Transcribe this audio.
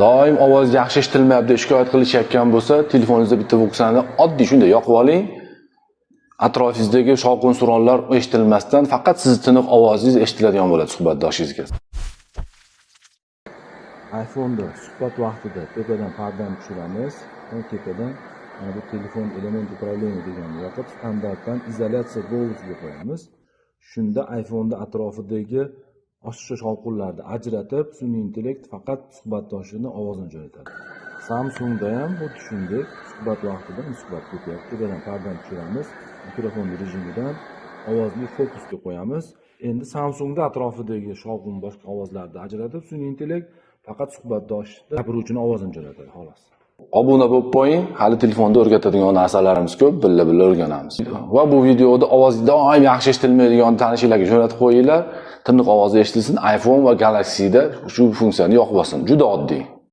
Doim ovoz yaxshi eshitilmayapti deb shikoyat qilishayotgan bo'lsa, telefoningizda bitta funksiyani oddiy shunday yoqib oling. Atrofingizdagi shovqin suronlar eshitilmasdan faqat sizni tiniq ovozingiz eshitiladigan bo'ladi suhbatdoshingizga. iPhone'da suhbat vaqtida tepadan pardani tushiramiz. Tepadan mana bu telefon element управления deganni yoqib, standartdan изоляция голоса ga qo'yamiz. Shunda iPhone'da atrofidagi oshiqcha shovqinlarni ajratib, sun'iy intellekt faqat suhbatdoshini ovozini jo'natadi. Samsungda ham xuddi shunday, suhbat vaqtida suhbat ketyapti. Tepadan pardani tushiramiz, mikrofon rejimidan ovozli fokusga qo'yamiz. Endi Samsungda atrofidagi shovqin, boshqa ovozlarni ajratib, sun'iy intellekt faqat suhbatdoshni gapiruvchini ovozini jo'natadi, xolos. Obuna bo'lib qo'ying, hali telefonda o'rgatadigan narsalarimiz ko'p, birga-birga o'rganamiz. Va bu videoda ovoz doim yaxshi eshitilmaydigan tanishinglarga jo'natib qo'yinglar. Tiniq ovozi eshitilsin, iPhone va Galaxy'da shu funksiyani yoqib olsin. Juda oddiy.